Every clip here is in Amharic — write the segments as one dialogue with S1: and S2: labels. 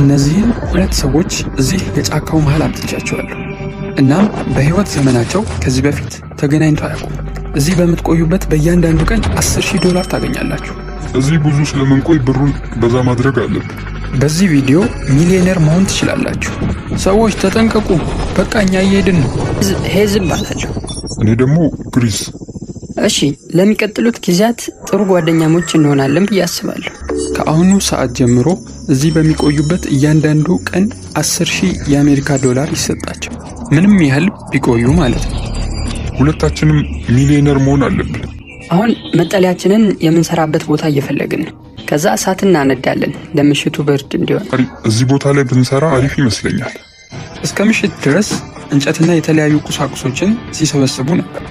S1: እነዚህን ሁለት ሰዎች እዚህ የጫካው መሃል አምጥቻቸዋለሁ። እናም በሕይወት ዘመናቸው ከዚህ በፊት ተገናኝተው አያውቁም። እዚህ በምትቆዩበት በእያንዳንዱ ቀን 10,000 ዶላር ታገኛላችሁ።
S2: እዚህ ብዙ ስለምንቆይ ብሩን በዛ ማድረግ አለብን።
S1: በዚህ ቪዲዮ ሚሊዮነር መሆን ትችላላችሁ። ሰዎች ተጠንቀቁ፣ በቃ እኛ እየሄድን ነው።
S3: ሄዝ እባላለሁ።
S2: እኔ ደግሞ ግሪስ።
S3: እሺ፣ ለሚቀጥሉት ጊዜያት ጥሩ ጓደኛሞች እንሆናለን ብዬ አስባለሁ።
S1: ከአሁኑ ሰዓት ጀምሮ እዚህ በሚቆዩበት እያንዳንዱ ቀን 10,000 የአሜሪካ ዶላር ይሰጣቸው፣ ምንም ያህል ቢቆዩ ማለት ነው።
S2: ሁለታችንም ሚሊዮነር መሆን አለብን።
S3: አሁን መጠለያችንን የምንሰራበት ቦታ እየፈለግን ነው። ከዛ እሳት እናነዳለን ለምሽቱ ብርድ እንዲሆን።
S2: እዚህ ቦታ ላይ ብንሰራ አሪፍ ይመስለኛል።
S1: እስከ ምሽት ድረስ እንጨትና የተለያዩ ቁሳቁሶችን ሲሰበስቡ ነበር።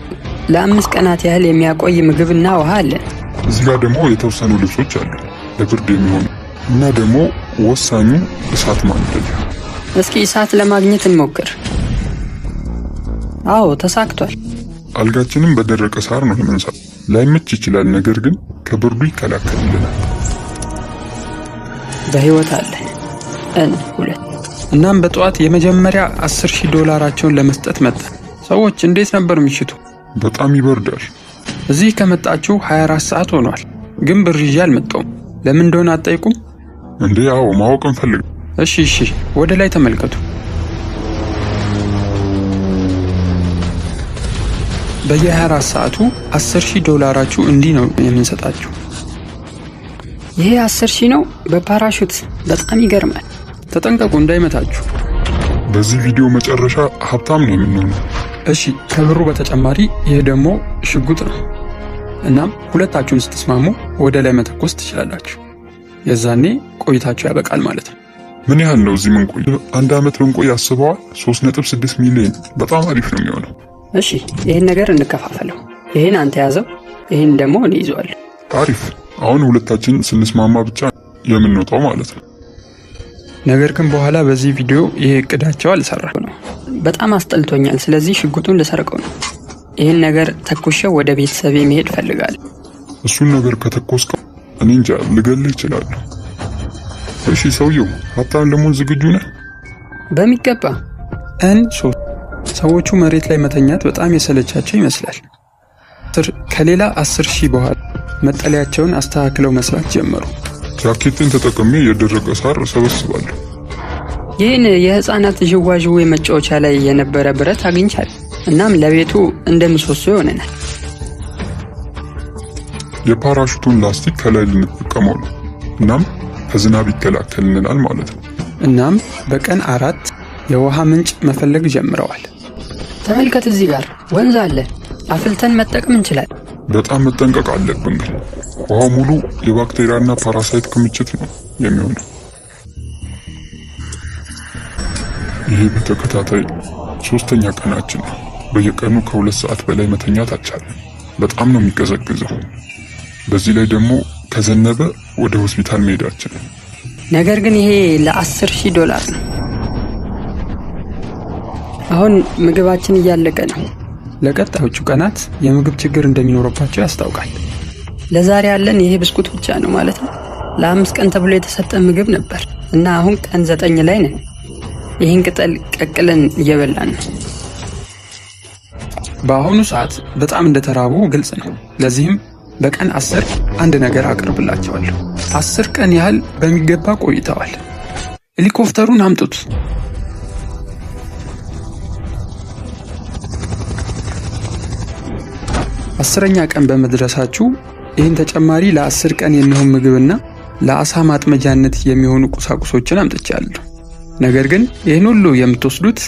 S3: ለ5 ቀናት ያህል የሚያቆይ ምግብና ውሃ አለን።
S2: እዚህ ጋር ደግሞ የተወሰኑ ልብሶች አሉ ለብርድ የሚሆኑ እና ደግሞ ወሳኙ እሳት ማንደጃ።
S3: እስኪ እሳት ለማግኘት እንሞክር። አዎ ተሳክቷል።
S2: አልጋችንም በደረቀ ሳር ነው የምንሰራው። ላይመች ይችላል፣ ነገር ግን ከብርዱ ይከላከልልናል።
S3: በህይወት አለ እን ሁለት።
S1: እናም በጠዋት የመጀመሪያ 10,000 ዶላራቸውን ለመስጠት መጣ። ሰዎች እንዴት ነበር ምሽቱ?
S2: በጣም ይበርዳል።
S1: እዚህ ከመጣችሁ 24 ሰዓት ሆኗል፣ ግን ብር ይዤ አልመጣሁም። ለምን እንደሆነ አትጠይቁም?
S2: እንዴ? አዎ ማወቅ እንፈልግ።
S1: እሺ እሺ፣ ወደ ላይ ተመልከቱ። በየ24 ሰዓቱ 10,000 ዶላራችሁ እንዲህ ነው የምንሰጣችሁ።
S3: ይሄ 10,000 ነው በፓራሹት። በጣም ይገርማል።
S1: ተጠንቀቁ እንዳይመታችሁ።
S2: በዚህ ቪዲዮ መጨረሻ ሀብታም ነው የምንሆነው።
S1: እሺ፣ ከብሩ በተጨማሪ ይህ ደግሞ ሽጉጥ ነው። እናም ሁለታችሁም ስትስማሙ ወደ ላይ መተኮስ ትችላላችሁ። የዛኔ ቆይታችሁ ያበቃል ማለት ነው።
S2: ምን ያህል ነው እዚህ ምንቆይ? አንድ ዓመት ብንቆይ አስበዋል? 3.6 ሚሊዮን በጣም አሪፍ ነው የሚሆነው።
S3: እሺ ይህን ነገር እንከፋፈለው። ይህን አንተ ያዘው፣ ይህን ደግሞ እኔ ይዘዋለሁ።
S2: አሪፍ። አሁን ሁለታችን ስንስማማ ብቻ የምንወጣው ማለት ነው።
S1: ነገር ግን በኋላ በዚህ ቪዲዮ ይህ እቅዳቸው አልሰራም።
S3: ነው በጣም አስጠልቶኛል። ስለዚህ ሽጉጡን ልሰርቀው ነው። ይህን ነገር ተኩሼው ወደ ቤተሰቤ መሄድ እፈልጋለሁ።
S2: እሱን ነገር ከተኮስከው እኔ እንጃ ልገልህ እችላለሁ። እሺ ሰውየው ሀብታም ለመሆን ዝግጁ ነህ?
S3: በሚገባ።
S1: እን ሶስት ሰዎቹ መሬት ላይ መተኛት በጣም የሰለቻቸው ይመስላል። ከሌላ 10,000 በኋላ መጠለያቸውን አስተካክለው መስራት ጀመሩ።
S2: ጃኬትን ተጠቅሜ የደረቀ ሳር እሰበስባለሁ።
S3: ይህን የህፃናት ዥዋዥዌ መጫወቻ ላይ የነበረ ብረት አግኝቻለሁ። እናም ለቤቱ እንደ ምሰሶ ይሆነናል።
S2: የፓራሹቱን ላስቲክ ከላይ ልንጠቀመው ነው። እናም ከዝናብ ይከላከልልናል ማለት ነው።
S1: እናም በቀን 4 የውሃ ምንጭ መፈለግ ጀምረዋል።
S3: ተመልከት፣ እዚህ ጋር ወንዝ አለ። አፍልተን መጠቀም እንችላለን።
S2: በጣም መጠንቀቅ አለብን ግን ውሃው ሙሉ የባክቴሪያና parasite ክምችት ነው የሚሆነው። ይሄ በተከታታይ ሶስተኛ ቀናችን ነው። በየቀኑ ከ2 ሰዓት በላይ መተኛት አልቻለም። በጣም ነው የሚቀዘቅዘው። በዚህ ላይ ደግሞ ከዘነበ ወደ ሆስፒታል መሄዳችን ነው።
S3: ነገር ግን ይሄ ለ10,000 ዶላር ነው። አሁን ምግባችን እያለቀ ነው።
S1: ለቀጣዮቹ ቀናት የምግብ ችግር እንደሚኖርባቸው ያስታውቃል።
S3: ለዛሬ ያለን ይሄ ብስኩት ብቻ ነው ማለት ነው። ለ5 ቀን ተብሎ የተሰጠ ምግብ ነበር እና አሁን ቀን 9 ላይ ነን። ይህን ቅጠል ቀቅለን እየበላን ነው።
S1: በአሁኑ ሰዓት በጣም እንደተራቡ ግልጽ ነው። ለዚህም በቀን 10 አንድ ነገር አቀርብላቸዋለሁ። 10 ቀን ያህል በሚገባ ቆይተዋል። ሄሊኮፕተሩን አምጡት። 10ኛ ቀን በመድረሳችሁ ይህን ተጨማሪ ለ10 ቀን የሚሆን ምግብና ለአሳ ማጥመጃነት የሚሆኑ ቁሳቁሶችን አምጥቻለሁ። ነገር ግን ይህን ሁሉ የምትወስዱት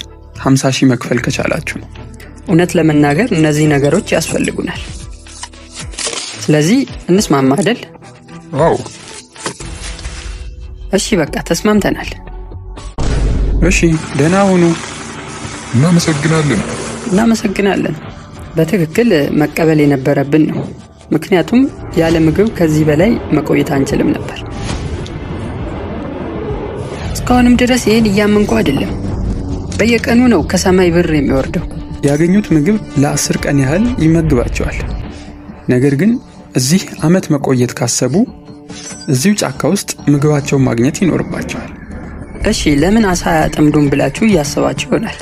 S1: 50 ሺህ መክፈል ከቻላችሁ ነው።
S3: እውነት ለመናገር እነዚህ ነገሮች ያስፈልጉናል። ስለዚህ እንስማማ አይደል?
S2: አዎ።
S3: እሺ በቃ ተስማምተናል።
S1: እሺ ደህና ሁኑ።
S2: እናመሰግናለን።
S3: እናመሰግናለን። በትክክል መቀበል የነበረብን ነው። ምክንያቱም ያለ ምግብ ከዚህ በላይ መቆየት አንችልም ነበር። እስካሁንም ድረስ ይህን እያመንኩ አይደለም። በየቀኑ ነው ከሰማይ ብር የሚወርደው።
S1: ያገኙት ምግብ ለ10 ቀን ያህል ይመግባቸዋል። ነገር ግን እዚህ ዓመት መቆየት ካሰቡ እዚሁ ጫካ ውስጥ ምግባቸውን ማግኘት ይኖርባቸዋል።
S3: እሺ ለምን አሳ አያጠምዱም ብላችሁ እያሰባችሁ ይሆናል።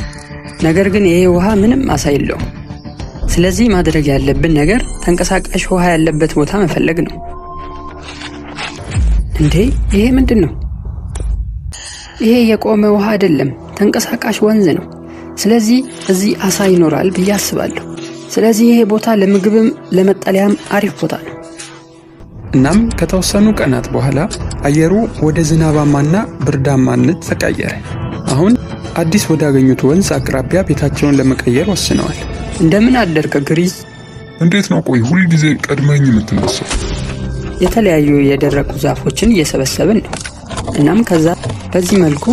S3: ነገር ግን ይሄ ውሃ ምንም አሳ የለውም። ስለዚህ ማድረግ ያለብን ነገር ተንቀሳቃሽ ውሃ ያለበት ቦታ መፈለግ ነው። እንዴ ይሄ ምንድን ነው? ይሄ የቆመ ውሃ አይደለም፣ ተንቀሳቃሽ ወንዝ ነው። ስለዚህ እዚህ አሳ ይኖራል ብዬ አስባለሁ። ስለዚህ ይሄ ቦታ ለምግብም ለመጠለያም አሪፍ ቦታ ነው።
S1: እናም ከተወሰኑ ቀናት በኋላ አየሩ ወደ ዝናባማና ብርዳማነት ተቀየረ። አሁን አዲስ ወዳገኙት ወንዝ አቅራቢያ ቤታቸውን ለመቀየር ወስነዋል።
S3: እንደምን አደርክ ግሪዝ?
S2: እንዴት ነው ቆይ ሁልጊዜ ቀድመኝ የምትነሳው?
S3: የተለያዩ የደረቁ ዛፎችን እየሰበሰብን ነው። እናም ከዛ በዚህ መልኩ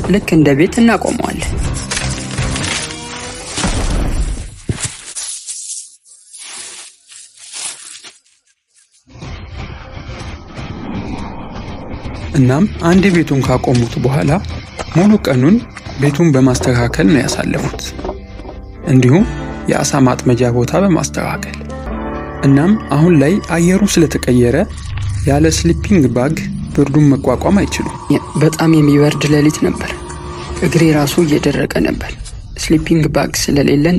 S3: ልክ እንደ ቤት እናቆመዋለን።
S1: እናም አንድ ቤቱን ካቆሙት በኋላ ሙሉ ቀኑን ቤቱን በማስተካከል ነው ያሳለፉት። እንዲሁም የአሳ ማጥመጃ ቦታ በማስተካከል። እናም አሁን ላይ አየሩ ስለተቀየረ ያለ sleeping bag ብርዱን መቋቋም አይችሉም።
S3: በጣም የሚበርድ ሌሊት ነበር። እግሬ ራሱ እየደረቀ ነበር። Sleeping bag ስለሌለን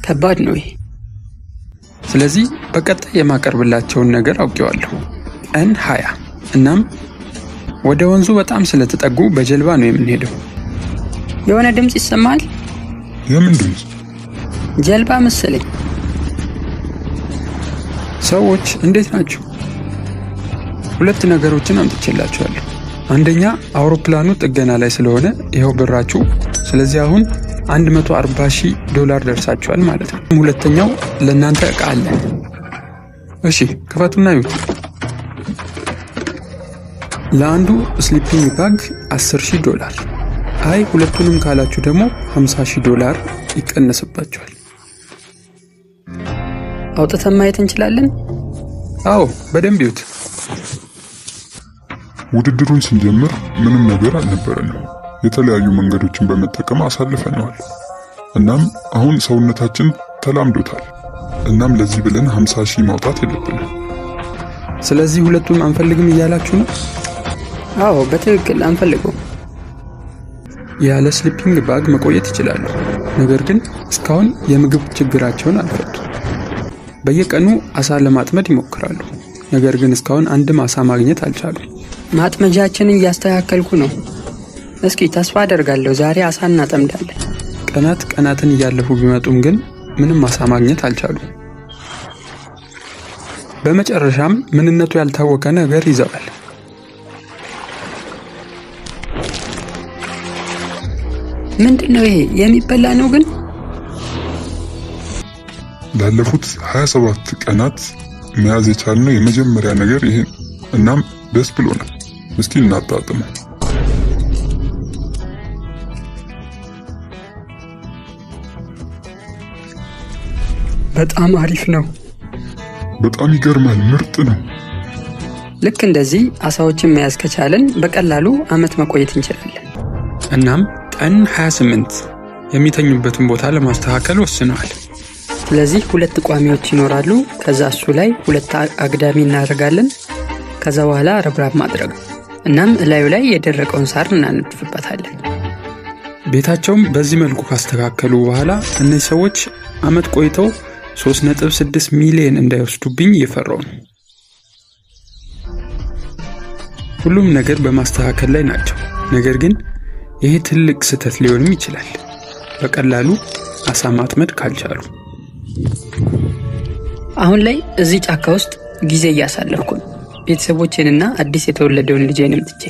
S3: ከባድ ነው ይሄ።
S1: ስለዚህ በቀጣይ የማቀርብላቸውን ነገር አውቄዋለሁ። ቀን 20። እናም ወደ ወንዙ በጣም ስለተጠጉ በጀልባ ነው የምንሄደው።
S3: የሆነ ድምፅ ይሰማል።
S2: የምን ድምፅ?
S3: ጀልባ መሰለኝ።
S1: ሰዎች እንዴት ናችሁ? ሁለት ነገሮችን አምጥቼላችኋለሁ። አንደኛ አውሮፕላኑ ጥገና ላይ ስለሆነ ይኸው ብራችሁ። ስለዚህ አሁን 140,000 ዶላር ደርሳችኋል ማለት ነው። ሁለተኛው ለእናንተ እቃ አለ። እሺ ክፈቱና ይዩት። ለአንዱ sleeping bag 10,000 ዶላር፣ አይ ሁለቱንም ካላችሁ ደግሞ 50,000 ዶላር ይቀነስባችኋል።
S3: አውጥተን ማየት እንችላለን?
S1: አዎ በደንብ ይዩት።
S2: ውድድሩን ስንጀምር ምንም ነገር አልነበረንም። የተለያዩ መንገዶችን በመጠቀም አሳልፈነዋል። እናም አሁን ሰውነታችን ተላምዶታል። እናም ለዚህ ብለን 50,000 ማውጣት የለብንም።
S1: ስለዚህ ሁለቱን አንፈልግም እያላችሁ ነው?
S3: አዎ በትክክል አንፈልገውም።
S1: ያለ sleeping bag መቆየት ይችላሉ። ነገር ግን እስካሁን የምግብ ችግራቸውን አልፈቱም። በየቀኑ አሳ ለማጥመድ ይሞክራሉ። ነገር ግን እስካሁን አንድም አሳ ማግኘት አልቻሉም።
S3: ማጥመጃችንን እያስተካከልኩ ነው። እስኪ ተስፋ አደርጋለሁ ዛሬ አሳ እናጠምዳለን።
S1: ቀናት ቀናትን እያለፉ ቢመጡም ግን ምንም አሳ ማግኘት አልቻሉም። በመጨረሻም ምንነቱ ያልታወቀ ነገር ይዘዋል።
S3: ምንድን ነው ይሄ? የሚበላ ነው ግን?
S2: ላለፉት 27 ቀናት መያዝ የቻልነው የመጀመሪያ ነገር ይሄ ነው። እናም ደስ ብሎናል። እስቲ እናጣጥመው።
S3: በጣም አሪፍ ነው።
S2: በጣም ይገርማል። ምርጥ ነው።
S3: ልክ እንደዚህ አሳዎችን መያዝ ከቻለን በቀላሉ አመት መቆየት እንችላለን።
S1: እናም ቀን 28 የሚተኙበትን ቦታ ለማስተካከል ወስነዋል።
S3: ስለዚህ ሁለት ቋሚዎች ይኖራሉ። ከዛ እሱ ላይ ሁለት አግዳሚ እናደርጋለን። ከዛ በኋላ ረብራብ ማድረግ፣ እናም እላዩ ላይ የደረቀውን ሳር እናነጥፍበታለን።
S1: ቤታቸውም በዚህ መልኩ ካስተካከሉ በኋላ እነዚህ ሰዎች አመት ቆይተው 3.6 ሚሊዮን እንዳይወስዱብኝ እየፈራሁ ነው። ሁሉም ነገር በማስተካከል ላይ ናቸው። ነገር ግን ይሄ ትልቅ ስህተት ሊሆንም ይችላል፣ በቀላሉ አሳ ማጥመድ ካልቻሉ።
S3: አሁን ላይ እዚህ ጫካ ውስጥ ጊዜ እያሳለፍኩ ነው፣ ቤተሰቦቼንና አዲስ የተወለደውን ልጄንም ትቼ።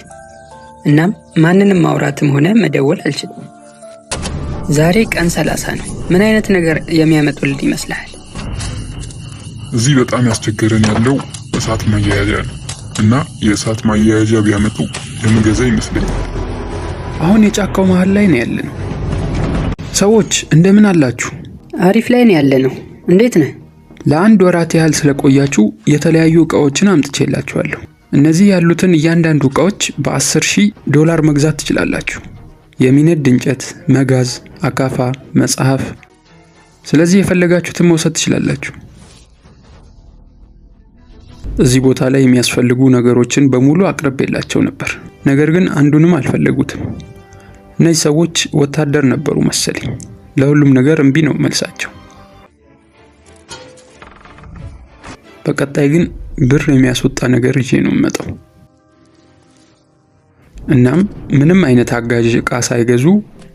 S3: እናም ማንንም ማውራትም ሆነ መደወል አልችልም። ዛሬ ቀን 30 ነው። ምን አይነት ነገር የሚያመጡልን ይመስልሃል?
S2: እዚህ በጣም ያስቸገረን ያለው እሳት ማያያዣ ነው እና የእሳት ማያያዣ ቢያመጡ የምገዛ ይመስለኛል።
S1: አሁን የጫካው መሃል ላይ ነው ያለነው። ሰዎች እንደምን አላችሁ?
S3: አሪፍ ላይ ነው ያለነው። እንዴት ነህ?
S1: ለአንድ ወራት ያህል ስለቆያችሁ የተለያዩ እቃዎችን አምጥቼላችኋለሁ። እነዚህ ያሉትን እያንዳንዱ እቃዎች በ10,000 ዶላር መግዛት ትችላላችሁ። የሚነድ እንጨት፣ መጋዝ፣ አካፋ፣ መጽሐፍ። ስለዚህ የፈለጋችሁትን መውሰድ ትችላላችሁ። እዚህ ቦታ ላይ የሚያስፈልጉ ነገሮችን በሙሉ አቅርቤላቸው ነበር። ነገር ግን አንዱንም አልፈለጉትም። እነዚህ ሰዎች ወታደር ነበሩ መሰለኝ። ለሁሉም ነገር እምቢ ነው መልሳቸው። በቀጣይ ግን ብር የሚያስወጣ ነገር ይዤ ነው የምመጣው። እናም ምንም አይነት አጋዥ እቃ ሳይገዙ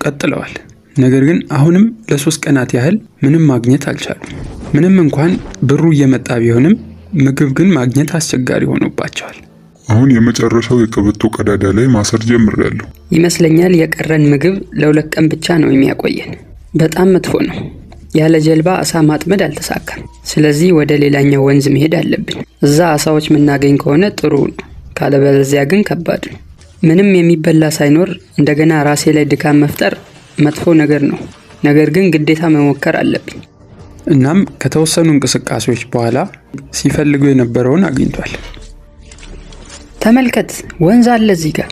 S1: ቀጥለዋል። ነገር ግን አሁንም ለ3 ቀናት ያህል ምንም ማግኘት አልቻሉም። ምንም እንኳን ብሩ እየመጣ ቢሆንም ምግብ ግን ማግኘት አስቸጋሪ ሆኖባቸዋል።
S2: አሁን የመጨረሻው የቀበቶ ቀዳዳ ላይ ማሰር ጀምሬያለሁ።
S3: ይመስለኛል የቀረን ምግብ ለ2 ቀን ብቻ ነው የሚያቆየን። በጣም መጥፎ ነው። ያለ ጀልባ አሳ ማጥመድ አልተሳካም። ስለዚህ ወደ ሌላኛው ወንዝ መሄድ አለብን። እዛ አሳዎች የምናገኝ ከሆነ ጥሩ ነው፣ ካለበለዚያ ግን ከባድ ነው። ምንም የሚበላ ሳይኖር እንደገና ራሴ ላይ ድካም መፍጠር መጥፎ ነገር ነው። ነገር ግን ግዴታ መሞከር አለብኝ።
S1: እናም ከተወሰኑ እንቅስቃሴዎች በኋላ ሲፈልገው የነበረውን አግኝቷል።
S3: ተመልከት፣ ወንዝ አለ እዚህ ጋር።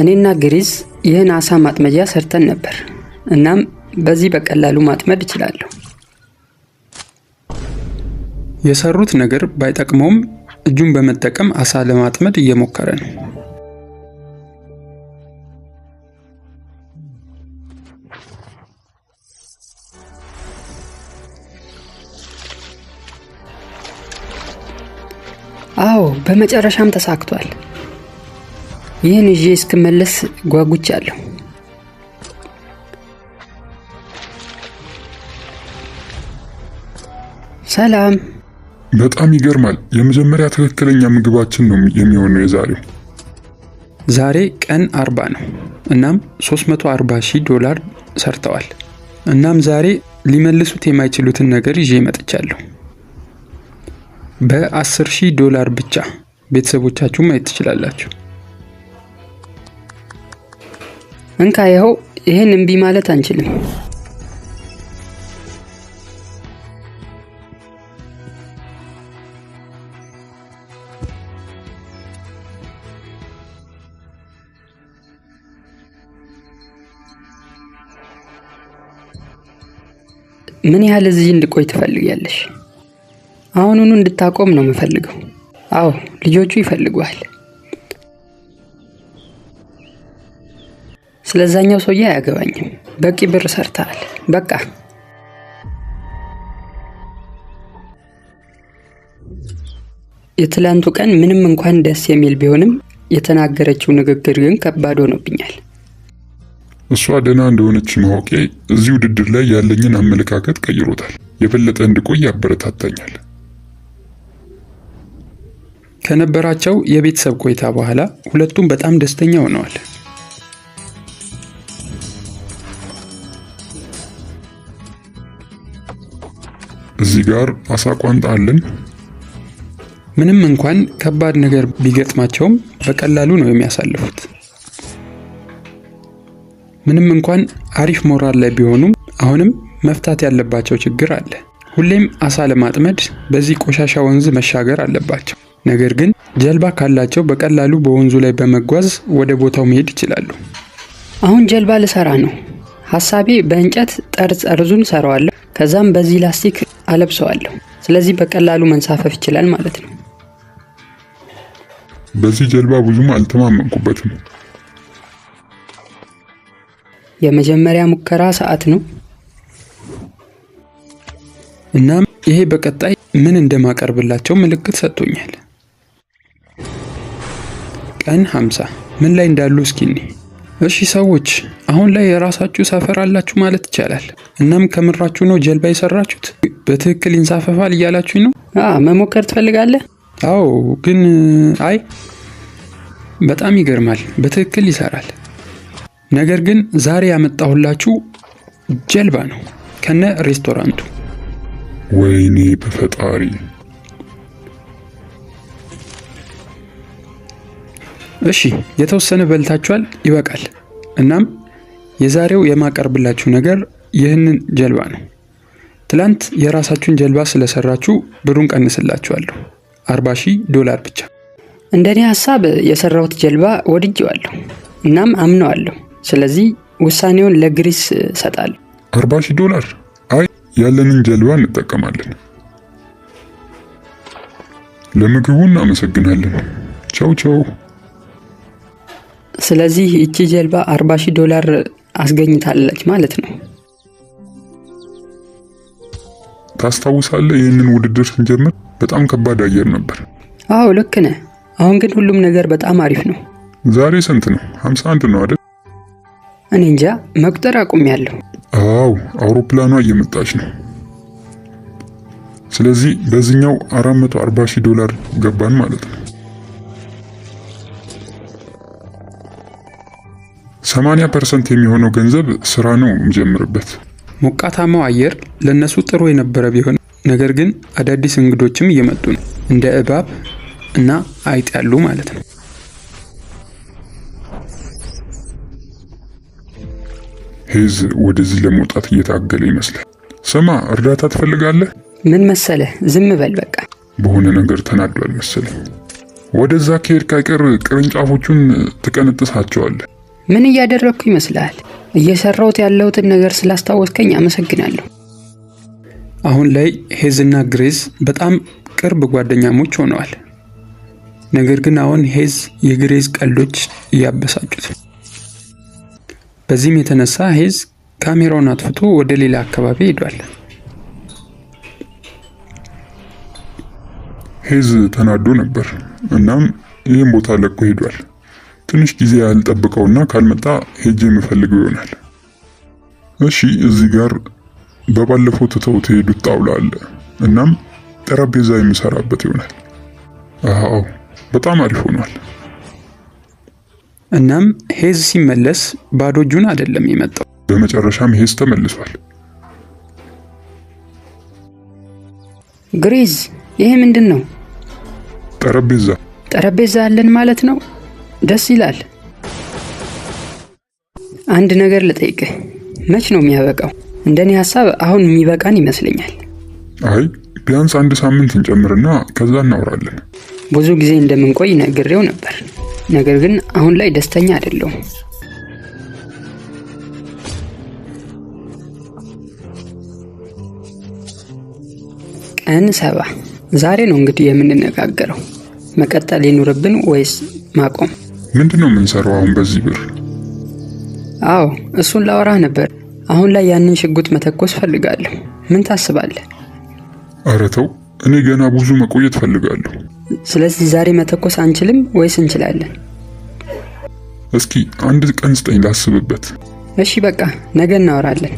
S3: እኔና ግሪዝ ይህን አሳ ማጥመጃ ሰርተን ነበር። እናም በዚህ በቀላሉ ማጥመድ እችላለሁ።
S1: የሰሩት ነገር ባይጠቅመውም እጁን በመጠቀም አሳ ለማጥመድ እየሞከረ ነው።
S3: አዎ፣ በመጨረሻም ተሳክቷል። ይህን ይዤ እስክመለስ ጓጉቻለሁ። ሰላም።
S2: በጣም ይገርማል። የመጀመሪያ ትክክለኛ ምግባችን ነው የሚሆነው የዛሬው።
S1: ዛሬ ቀን 40 ነው። እናም 340,000 ዶላር ሰርተዋል። እናም ዛሬ ሊመልሱት የማይችሉትን ነገር ይዤ መጥቻለሁ። በ10,000 ዶላር ብቻ ቤተሰቦቻችሁ ማየት ትችላላችሁ።
S3: እንካ ይኸው፣ ይህን እምቢ ማለት አንችልም። ምን ያህል እዚህ እንድቆይ ትፈልጊያለሽ? አሁኑኑ እንድታቆም ነው የምፈልገው። አዎ፣ ልጆቹ ይፈልጉሃል። ስለዛኛው ሰውዬ አያገባኝም። በቂ ብር ሰርተሃል። በቃ። የትላንቱ ቀን ምንም እንኳን ደስ የሚል ቢሆንም የተናገረችው ንግግር ግን ከባድ ሆኖብኛል።
S2: እሷ ደህና እንደሆነች ማወቄ እዚህ ውድድር ላይ ያለኝን አመለካከት ቀይሮታል። የበለጠ እንድቆይ ያበረታታኛል።
S1: ከነበራቸው የቤተሰብ ቆይታ በኋላ ሁለቱም በጣም ደስተኛ ሆነዋል።
S2: እዚህ ጋር አሳ ቋንጣ አለን።
S1: ምንም እንኳን ከባድ ነገር ቢገጥማቸውም በቀላሉ ነው የሚያሳልፉት። ምንም እንኳን አሪፍ ሞራል ላይ ቢሆኑም አሁንም መፍታት ያለባቸው ችግር አለ። ሁሌም አሳ ለማጥመድ በዚህ ቆሻሻ ወንዝ መሻገር አለባቸው። ነገር ግን ጀልባ ካላቸው በቀላሉ በወንዙ ላይ በመጓዝ ወደ ቦታው መሄድ ይችላሉ።
S3: አሁን ጀልባ ልሰራ ነው። ሐሳቤ በእንጨት ጠርዝ ጠርዙን ሰራዋለሁ። ከዛም በዚህ ላስቲክ አለብሰዋለሁ። ስለዚህ በቀላሉ መንሳፈፍ ይችላል ማለት ነው።
S2: በዚህ ጀልባ ብዙም አልተማመንኩበትም።
S3: የመጀመሪያ ሙከራ ሰዓት ነው።
S1: እናም ይሄ በቀጣይ ምን እንደማቀርብላቸው ምልክት ሰጥቶኛል። ቀን 50 ምን ላይ እንዳሉ እስኪ እንይ። እሺ ሰዎች፣ አሁን ላይ የራሳችሁ ሰፈር አላችሁ ማለት ይቻላል። እናም ከምራችሁ ነው ጀልባ የሰራችሁት? በትክክል ይንሳፈፋል እያላችሁኝ ነው?
S3: መሞከር ትፈልጋለህ?
S1: አዎ፣ ግን አይ በጣም ይገርማል። በትክክል ይሰራል። ነገር ግን ዛሬ ያመጣሁላችሁ ጀልባ ነው ከነ ሬስቶራንቱ።
S2: ወይኔ በፈጣሪ።
S1: እሺ የተወሰነ በልታችኋል፣ ይበቃል። እናም የዛሬው የማቀርብላችሁ ነገር ይህንን ጀልባ ነው። ትላንት የራሳችሁን ጀልባ ስለሰራችሁ ብሩን ቀንስላችኋለሁ፣ 40,000 ዶላር ብቻ።
S3: እንደኔ ሐሳብ የሰራሁት ጀልባ ወድጄዋለሁ፣ እናም አምነዋለሁ። ስለዚህ ውሳኔውን ለግሪስ እሰጣለሁ።
S2: 40,000 ዶላር? አይ ያለንን ጀልባ እንጠቀማለን። ለምግቡ እናመሰግናለን። ቻው ቻው።
S3: ስለዚህ ይቺ ጀልባ 40,000 ዶላር አስገኝታለች ማለት ነው።
S2: ታስታውሳለህ? ይህንን ውድድር ስንጀምር በጣም ከባድ አየር ነበር።
S3: አዎ ልክ ነህ። አሁን ግን ሁሉም ነገር በጣም አሪፍ ነው።
S2: ዛሬ ስንት ነው? 51 ነው አይደል?
S3: እኔ እንጃ መቁጠር አቁሜያለሁ።
S2: አዎ አውሮፕላኗ እየመጣች ነው። ስለዚህ በዚህኛው 440,000 ዶላር ገባን ማለት ነው። 80% የሚሆነው ገንዘብ ስራ ነው የምጀምርበት።
S1: ሞቃታማው አየር ለነሱ ጥሩ የነበረ ቢሆን ነገር ግን አዳዲስ እንግዶችም እየመጡ ነው፣ እንደ እባብ እና አይጥ ያሉ ማለት ነው።
S2: ሄዝ ወደዚህ ለመውጣት እየታገለ ይመስላል። ስማ፣ እርዳታ ትፈልጋለህ?
S3: ምን መሰለህ፣ ዝም በል በቃ።
S2: በሆነ ነገር ተናዷል መሰለኝ። ወደዛ ከሄድክ አይቀር ቅርንጫፎቹን ትቀነጥሳቸዋለህ።
S3: ምን እያደረግኩ ይመስልሃል? እየሰራሁት ያለሁትን ነገር ስላስታወስከኝ አመሰግናለሁ።
S1: አሁን ላይ ሄዝ እና ግሬዝ በጣም ቅርብ ጓደኛሞች ሆነዋል። ነገር ግን አሁን ሄዝ የግሬዝ ቀልዶች እያበሳጩት፣ በዚህም የተነሳ ሄዝ ካሜራውን አጥፍቶ ወደ ሌላ አካባቢ ሄዷል።
S2: ሄዝ ተናዶ ነበር። እናም ይህን ቦታ ለቆ ሄዷል። ትንሽ ጊዜ ያህል ጠብቀውና ካልመጣ ሄጄ የምፈልገው ይሆናል። እሺ፣ እዚህ ጋር በባለፈው ትተውት የሄዱት ጣውላ አለ። እናም ጠረጴዛ የምሰራበት ይሆናል። አዎ በጣም አሪፍ ሆኗል።
S1: እናም ሄዝ ሲመለስ ባዶ እጁን አይደለም የመጣው።
S2: በመጨረሻም ሄዝ ተመልሷል።
S3: ግሬዝ፣ ይሄ ምንድን ነው?
S2: ጠረጴዛ።
S3: ጠረጴዛ አለን ማለት ነው። ደስ ይላል። አንድ ነገር ልጠይቅህ፣ መች ነው የሚያበቃው? እንደኔ ሀሳብ አሁን የሚበቃን ይመስለኛል።
S2: አይ ቢያንስ አንድ ሳምንት እንጨምርና ከዛ እናወራለን።
S3: ብዙ ጊዜ እንደምንቆይ ነግሬው ነበር። ነገር ግን አሁን ላይ ደስተኛ አይደለሁም። ቀን 7 ዛሬ ነው እንግዲህ የምንነጋገረው። መቀጠል ይኑርብን ወይስ ማቆም?
S2: ምንድነው የምንሰራው አሁን በዚህ ብር?
S3: አዎ እሱን ላወራህ ነበር። አሁን ላይ ያንን ሽጉጥ መተኮስ ፈልጋለሁ። ምን ታስባለህ?
S2: ኧረ ተው፣ እኔ ገና ብዙ መቆየት ፈልጋለሁ።
S3: ስለዚህ ዛሬ መተኮስ አንችልም ወይስ እንችላለን?
S2: እስኪ አንድ ቀን ስጠኝ ላስብበት።
S3: እሺ በቃ ነገ እናወራለን።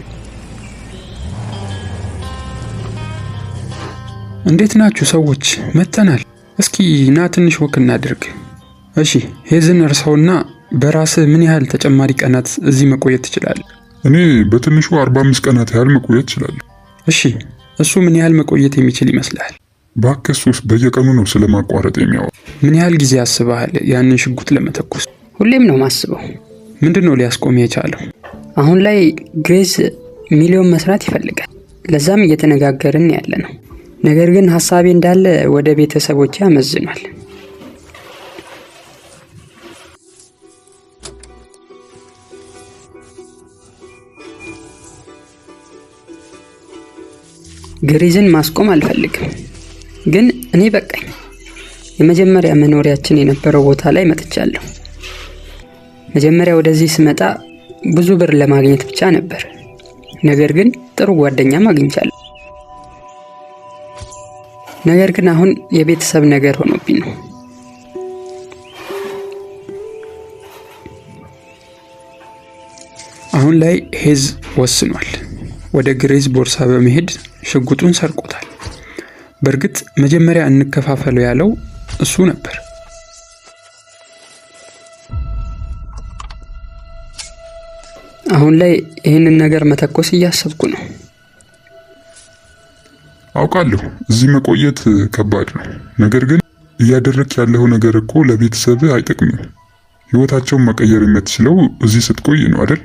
S1: እንዴት ናችሁ ሰዎች? መጥተናል። እስኪ ና ትንሽ walk እናድርግ። እሺ ሄዝን እርሳውና በራስህ ምን ያህል ተጨማሪ ቀናት እዚህ መቆየት ትችላለህ?
S2: እኔ በትንሹ 45 ቀናት ያህል መቆየት እችላለሁ።
S1: እሺ እሱ ምን ያህል መቆየት የሚችል ይመስልሃል?
S2: እባክህ እሱስ በየቀኑ ነው ስለማቋረጥ የሚያወራው።
S1: ምን ያህል ጊዜ አስበሃል ያንን ሽጉጥ ለመተኮስ?
S3: ሁሌም ነው ማስበው።
S1: ምንድን ነው ሊያስቆም የቻለው?
S3: አሁን ላይ ግሬዝ ሚሊዮን መስራት ይፈልጋል። ለዛም እየተነጋገርን ያለ ነው። ነገር ግን ሀሳቤ እንዳለ ወደ ቤተሰቦቼ አመዝኗል። ግሬዝን ማስቆም አልፈልግም፣ ግን እኔ በቃኝ። የመጀመሪያ መኖሪያችን የነበረው ቦታ ላይ መጥቻለሁ። መጀመሪያ ወደዚህ ስመጣ ብዙ ብር ለማግኘት ብቻ ነበር። ነገር ግን ጥሩ ጓደኛም አግኝቻለሁ። ነገር ግን አሁን የቤተሰብ ነገር ሆኖብኝ ነው።
S1: አሁን ላይ ሄዝ ወስኗል። ወደ ግሬዝ ቦርሳ በመሄድ ሽጉጡን ሰርቆታል። በእርግጥ መጀመሪያ እንከፋፈለው ያለው እሱ ነበር።
S3: አሁን ላይ ይህንን ነገር መተኮስ እያሰብኩ ነው።
S2: አውቃለሁ እዚህ መቆየት ከባድ ነው። ነገር ግን እያደረክ ያለው ነገር እኮ ለቤተሰብህ አይጠቅምም። ህይወታቸውን መቀየር የምትችለው እዚህ ስትቆይ ነው አይደል?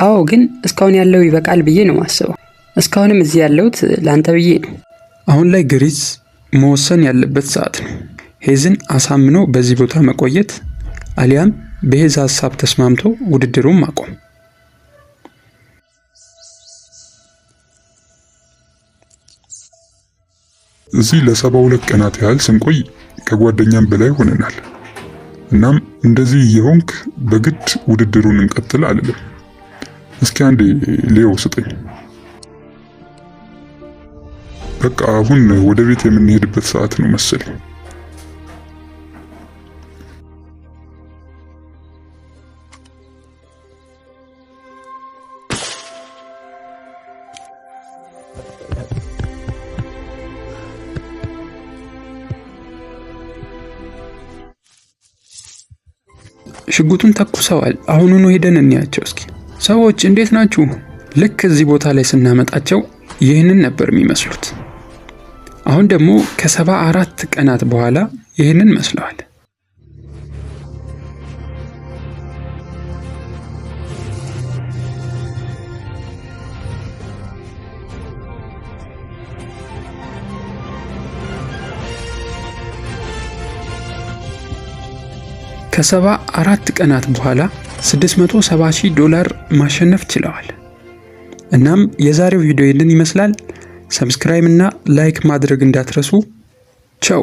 S3: አዎ፣ ግን እስካሁን ያለው ይበቃል ብዬ ነው ማስበው። እስካሁንም እዚህ ያለሁት ለአንተ ብዬ ነው።
S1: አሁን ላይ ግሬዝ መወሰን ያለበት ሰዓት ነው። ሄዝን አሳምኖ በዚህ ቦታ መቆየት አሊያም በሄዝ ሀሳብ ተስማምቶ ውድድሩን ማቆም።
S2: እዚህ ለ72 ቀናት ያህል ስንቆይ ከጓደኛም በላይ ሆነናል። እናም እንደዚህ የሆንክ በግድ ውድድሩን እንቀጥል አልልም። እስኪ አንዴ ሌዮ ስጠኝ። በቃ አሁን ወደ ቤት የምንሄድበት ሰዓት ነው መሰለኝ።
S1: ሽጉጡን ተኩሰዋል። አሁኑኑ ሄደን እንያቸው እስኪ። ሰዎች እንዴት ናችሁ? ልክ እዚህ ቦታ ላይ ስናመጣቸው ይህንን ነበር የሚመስሉት። አሁን ደግሞ ከ74 ቀናት በኋላ ይህንን መስለዋል። ከ74 ቀናት በኋላ 670 ሺህ ዶላር ማሸነፍ ችለዋል። እናም የዛሬው ቪዲዮ ይህንን ይመስላል። Subscribe እና like ማድረግ እንዳትረሱ። ቻው።